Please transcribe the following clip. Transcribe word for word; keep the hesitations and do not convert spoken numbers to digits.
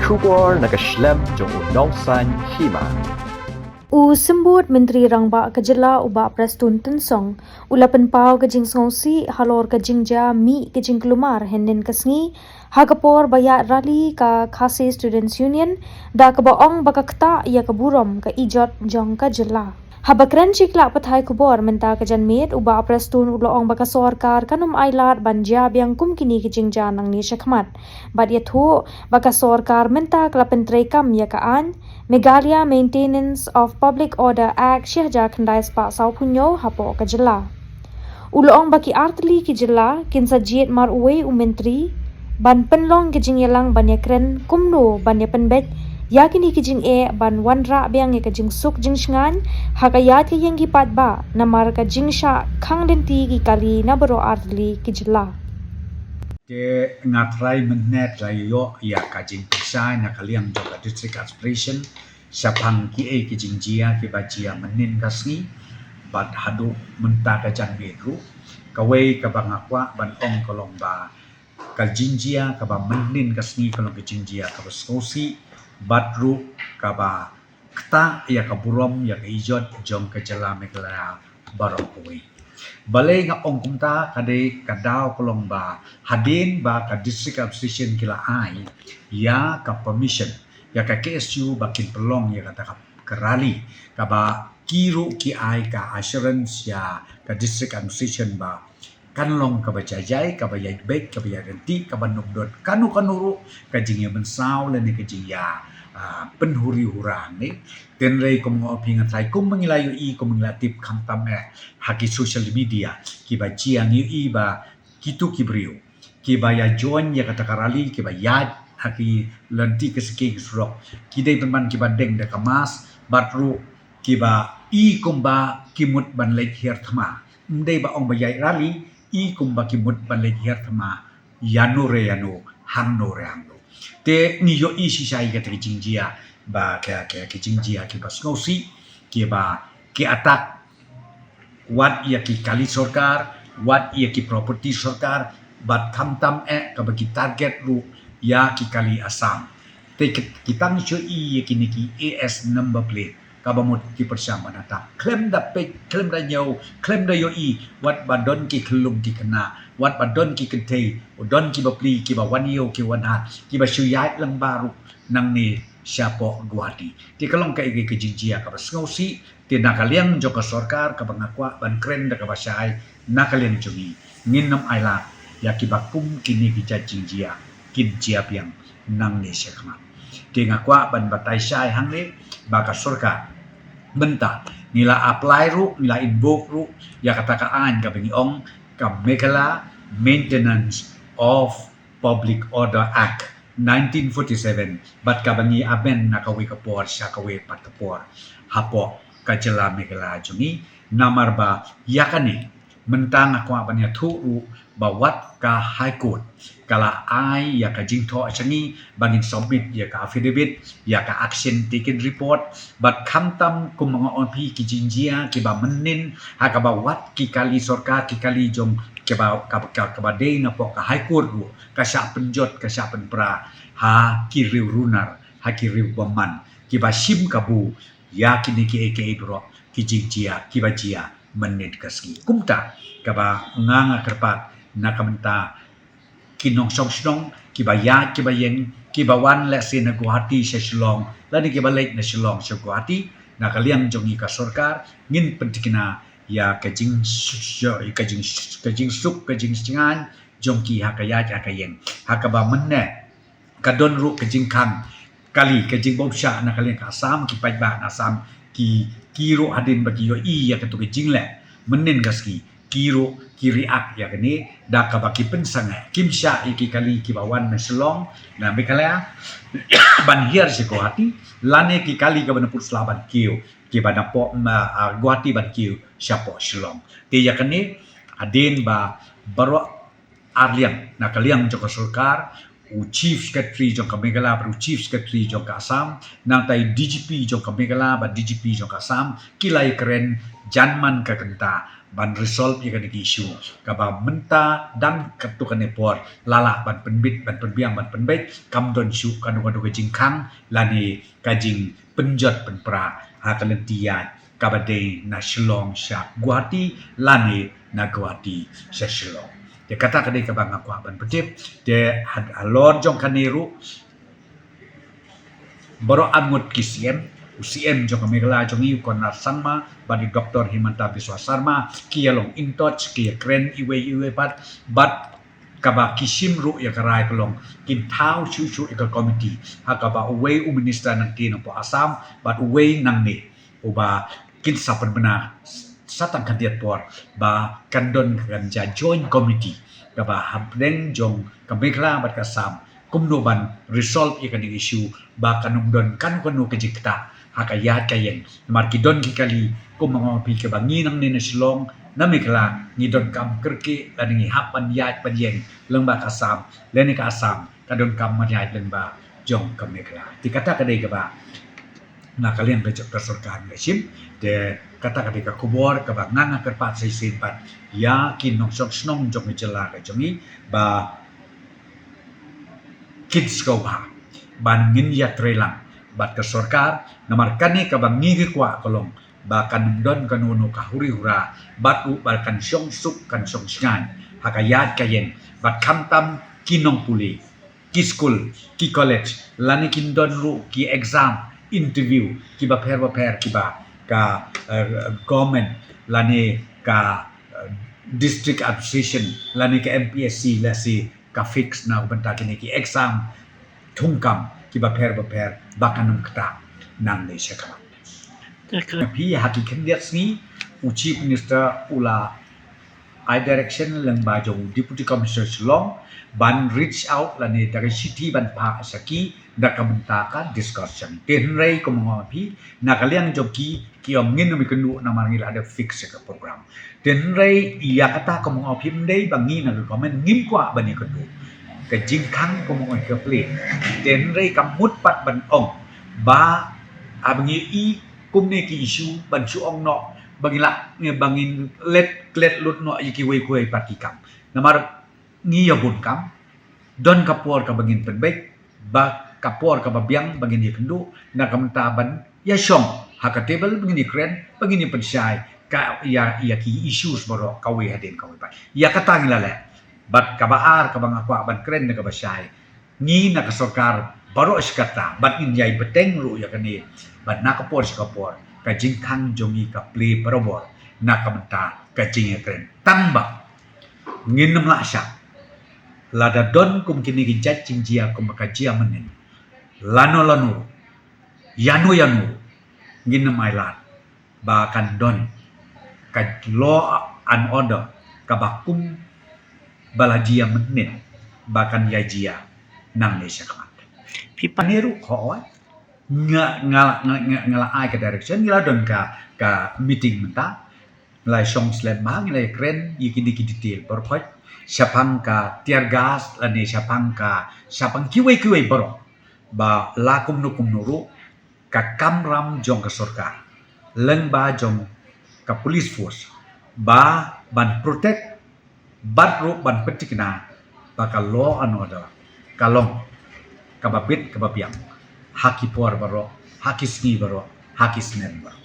Khubor na ka shlem jong u Nongsaiñ Hima. U Symbud Myntri Rangbah ka Jylla u Bah Prestone Tynsong u la pynpaw ka jingsngewsih halor ka jingjia mih ka jingkulmar hynnin ka sngi ha ka por ba ïaid rally ka Khasi Students Union da kaba ong ba ka ktah ïa ka burom ka ijot jong ka jylla. Haba kren sha ki lad pathai khubor mynta ka janmiet, u Bah Prestone u la ong ba ka sorkar kan ym ailad ban jia biang kum kine ki jingjia nangne shakhmat. Bad ïathuh ba ka sorkar mynta ka la pyntreikam ïa ka aiñ Meghalaya Maintenance of Public Order Act shi hajar khyndai spah sawphew hynñiew hapoh ka jylla. U la ong ba ki artylli ki jylla kin sa jied mar uwei u myntri ban pynlong ka jingïalang ban ïakren kumno ban ïapynbeit ïa kine ki jingeh ban wanrah biang ïa ka jingsuk jingshngaiñ ha ka ïaid ka ïeng ki paidbah namar ka jingshah khang lynti ki kali na baroh artylli ki jylla. Te nga trai mynne trai ïoh ïa ka jingpyrshah na ka liang jong ka District Administration shaphang kiei ki jingjia kiba jia mynnin ka sngi bad haduh mynta ka janmiet ruh. Kawei kaba nga kwah ban ong ka long ba ka jingjia kaba mynnin ka sngi ka long ka jingjia kaba sngewsih bad ruh kaba ktah ïa ka burom ïa ka ijot jong ka jylla Meghalaya baroh kawei. Balei nga ong kumta? Ka dei ka daw ka long ba hadien ba ka District Administration ki la ai ïa ka permission ïa ka K S U ba kin pynlong ïa kata ka, ka rally, kaba ki ruh ki ai ka assurance ïa ka District Administration ba kan long kaba jai jai, kaba ïaid beit, kaba ïaid ryntih, kaba nukdot kano kano ruh ka jingïamynsaw lane ka jingïa, ah, pynhuri hura hangne. Hynrei kum nga ong phi, nga trai kum ma ngi la ïohi, kum ma ngi la tip khamtam eh ha ki social media kiba jia, ngi ïohi ba kitu ki briew kiba ïa join ïa kata ka rally, kiba ïaid ha ki lynti ki syngkien ki surok, ki dei pynban kiba deng da ka mask bad ruh kiba i kumba ki mut ban leit hiar thma. Ym dei ba ong ba ïaid rally, i kumba ki mut ban leit hiar thma ïano re ïano, hangno re hangno. Te ngi ïohi shisha ïa kata ki jingjia ba ka, ka, ki jingjia kiba sngewsih, kiba ki attack wat ïa ki kali sorkar, wat ïa ki property sorkar, bad khamtam eh kaba ki target ruh ïa ki kali Assam. Te ki, ki tang shu ïohi ïa kine ki A S number plate kaba mut ki pyrshang ban attack. Khlem da peit, khlem da ñiew, khlem da ïohi, wat ba don ki khyllung ki khynnah, wat ba don ki kynthei, don ki bapli, kiba wan ïew, ki wan hat, kiba shu ïaid lyngba ruh nangne shapoh Guwahati. Te ka long kaei kaei ka jingjia kaba sngewsih, te na ka liang jong ka sorkar kaba nga kwah ban kren da kaba shai, na ka liang jong ngi, ngin ym ailad ïa kiba kum kine ki jait jingjia kin jia biang nangne shakhmat. Te nga kwah ban batai shai hangne ba ka sorkar mynta ngi la apply ruh, ngi la invoke ruh ïa kata ka aiñ kaba ngi ong ka Meghalaya Maintenance of Public Order Act nineteen forty-seven, bad kaba ngi amend na kawei ka por sha kawei pat ka por hapoh ka jylla Meghalaya jong ngi. Namar ba ïa kane mynta nga kwah ban ïathuh ruh ba wat ka High Court ka la ai ïa ka jingthoh sha ngi ba ngin submit ïa ka affidavit, ïa ka action taken report, bad khamtam kum nga ong phi ki jingjia kiba mynnin ha kaba wat ki kali sorkar, ki kali jong kiba, kaba, kaba, kaba dei napoh ka High Court ruh ka shah pynjot, ka shah pynpra ha ki riew runar, ha ki riew bymman kiba shim kabu ïa kine kiei kiei baroh ki jingjia kiba jia mynnin ka sngi. Kumta kaba nga, nga kyrpad na ka bynta ki nongshong shnong kiba ïaid kiba ïeng, kiba wan lehse na Guwahati sha Shillong lane kiba leit na Shillong sha Guwahati, na ka liang jong ngi ka sorkar ngin pyntikna ïa ka jing, ka jing, ka jingsuk ka jingshngaiñ jong ki ha ka ïaid ha ka ïeng. Ha kaba mynne ka don ruh ka jingkhang kali, ka jingbymshah na ka liang ka Assam, ki paidbah na Assam ki, ki ruh hadien ba ki ïohi ïa katu ka jingleh mynnin ka sngi, ki ruh ki react ïa kane da kaba ki pynsangeh, kim shah ïa ki kali kiba wan na Shillong, na Meghalaya ban hiar sha Guwahati, lane ki kali kaba na pud sla ban kiew, kiba napoh, ah, Guwahati ban kiew shapoh Shillong. Te ïa kane hadien ba baroh arliang na ka liang jong ka sorkar, u Chief Secretary jong ka Meghalaya bad u Chief Secretary jong ka Assam, nangta i D G P jong ka Meghalaya bad D G P jong ka Assam ki la ïakren jan man ka kynta ban resolve ïa kane ka issue. Kaba mynta dang katto katne por la lah ban pynbit, ban pynbiang, ban pynbeit, kam don shuh kano kano ka jingkhang lane ka jingpynjot pynpra ha ka lynti ïaid kaba dei na Shillong sha Guwahati lane na Guwahati sha Shillong. Te kata ka dei kaba nga kwah ban pyntip. Te ha, halor jong kane ruh, baroh arngut ki C M, u C M jong ka Meghalaya jong ngi, u Conrad Sangma, bad i Doctor Himanta Biswa Sarma, ki ïa long in touch, ki ïa kren iwei iwei pat, bad kaba ki shim ruh ïa ka rai ka long kin thaw shuh shuh ïa ka committee ha kaba uwei u minister nangtei nangpoh Assam bad uwei nangne, uba kin sa pynbna sa tang khyndiat por ba kan don ka, kan jia joint committee kaba hapdeng jong ka Meghalaya bad ka Assam, kumno ban resolve ïa kane ka issue ba kan ym don kano kano ka jingktah ha ka ïaid ka ïeng. Namar ki don ki kali, kum ma nga ong ïa phi, kaba ngi nangne na Shillong, na Meghalaya, ngi donkam kyrkieh lane ngi hap ban ïaid ban ïeng lyngba ka Assam, lane ka Assam ka donkam ban ïaid lyngba jong ka Meghalaya. Te kata ka dei kaba na ka liang ka jong ka sorkar nga shim. Te kata ka dei ka khubor kaba nga nga kyrpad sa shisien pat ïa ki nongshong shnong jong ka jylla ka jong ngi ba kin sngewbha ban ngin ïatreilang bad ka sorkar, namar kane kaba ngi ngi kwah ka long ba kan ym don kano kano ka huri hura bad u ba kan shong suk kan shong shngaiñ ha ka ïaid ka ïeng, bad khamtam ki nongpule, ki skul, ki college, lane kin don ruh ki exam, interview kiba pher bapher kiba ka, eh, government lane ka, eh, district administration lane ka M P S C lehse ka fix na ka bynta kine ki exam thungkam kiba pher bapher ba kan ym ktah nangne sha khmat. Phi, ha ki khyndiat sngi u Chief Minister u la ai direction lyngba jong u Deputy Commissioner Shillong ban reach out lane da ka shithi ban phah sha ki da ka bynta ka discussion. Te hynrei kum nga ong ïa phi, na ka liang jong ki, ki ong ngin ym ïakynduh namar ngi la dep fix ïa ka program. Te hynrei ïa kata kum nga ong ïa phi, ym dei ba ngi na ka government ngim kwah ban ïakynduh. Ka jingkhang kum nga ong ïa phi ka plie. Te hynrei kam mut pat ban ong ba haba ngi i kumne ki issue ban shu ong noh ba ngi la, ba ngin let klet lut noh ïa kiwei kiwei pat ki kam. Namar ngi ïa bun kam, don ka por kaba ngin pynbeit, ba ka por kaba biang ba ngin ïakynduh, na ka bynta ban ïa shong ha ka table ba ngin ïakren, ba ngin ïa pynshai ka ïa, ïa ki issues baroh kawei hadien kawei pat. Ïa kata ngi la leh. Bad kaba ar kaba nga kwah ban kren da kaba shai, ngi na ka sorkar baroh shi katta bad ngin ïai bteng ruh ïa kane, bad na ka por sha ka por ka jingkhang jong ngi ka plie barabor na ka bynta ka jingïakren. Tang ba ngin ym lah shah, lada don kum kine ki jait jingjia kum ba ka jia mynnin, lano lano, ïano ïano, ngin ym ailad ba kan don ka law and order kaba kum ba la jia mynnin ba kan ïa jia nangne sha khmat. Phi pat ne ruh ko, nga, nga, nga, nga, nga la ai ka direction, ngi la don ka, ka meeting mynta, la shong slem bha, ngi la kren ïa kine ki detail baroh, shaphang ka tear gas lane shaphang ka, shaphang kiwei kiwei baroh, ba la kumno kumno ruh ka kamram jong ka sorkar lyngba jong ka police force ba ban protect bad ruh ban pynthikna ba ka law and order ka long kaba bit kaba biang ha ki por baroh, ha ki sngi baroh, ha ki snem baroh.